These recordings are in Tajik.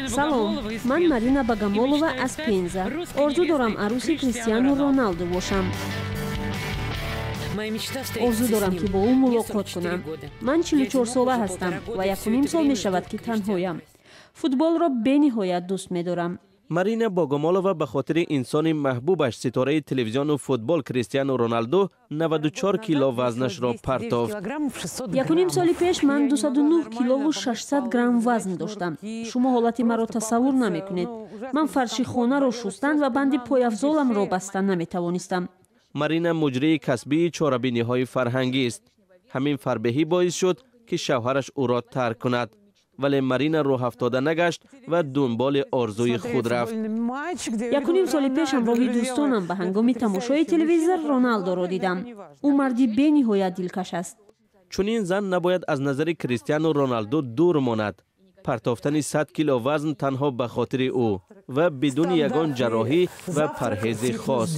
Салом, ман Марина Богомолова аз Пенза. Орзу дорам арӯси Кристиану Роналду бошам. Орзу дорам, ки бо ӯ мулоқот кунам. Ман 44-сола ҳастам ва якуним сол мешавад, ки танҳоям. Футболро бениҳоят дӯст медорам. Марина Богомолова ба хотири инсони маҳбубаш, ситораи телевизиону футбол Кристиану Роналду, 94 кило вазнашро партофт. Якуним соли пеш ман 209 килову 600 грамм вазн доштам. Шумо ҳолати маро тасаввур намекунед. Ман фарши хонаро шустан ва банди пойафзоламро баста наметавонистам. Марина муҷрии касбии чорабиниҳои фарҳангист. Ҳамин фарбеҳӣ боис шуд, ки шавҳараш ӯро тарк кунад, вале Марина рӯҳафтода нагашт ва дунболи орзуи худ рафт. Якуним соли пеш ҳамроҳи дӯстонам ба ҳангоми тамошои телевизор Роналдоро дидам. Ӯ марди бениҳоят дилкаш аст. Чунин зан набояд аз назари Кристиану Роналду дур монад. Партофтани 100 кило вазн танҳо ба хотири ӯ ва бидуни ягон ҷарроҳӣ ва парҳези хос.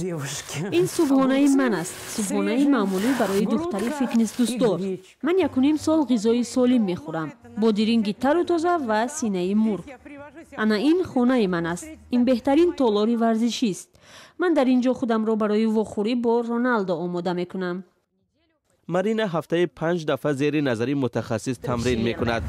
Ин субҳонаи ман аст, субҳонаи маъмулӣ барои духтари фитнесдӯстдор. Ман якуним сол ғизои солим мехӯрам: бодиринги тару тоза ва синаи мурғ. Ана ин хонаи ман аст. Ин беҳтарин толори варзишист. Ман дар ин ҷо худамро барои вохӯрӣ бо Роналдо омода мекунам. Марина ҳафтаи панҷ дафъа зери назари мутахассис тамрин мекунад.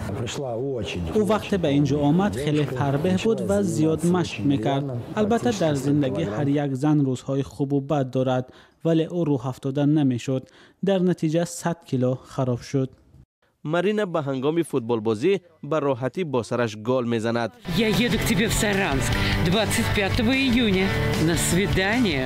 Ӯ вақте ба ин ҷо омад, хеле фарбеҳ буд ва зиёд машқ мекард. Албатта, дар зиндагӣ ҳар як зан рӯзҳои хубу бад дорад, вале ӯ рӯҳафтода намешуд. Дар натиҷа 100 кило хароб шуд. Марина ба ҳангоми футболбозӣ ба роҳатӣ бо сараш гол мезанад. Я еду к тебе в Саранск 25 июня на свидание.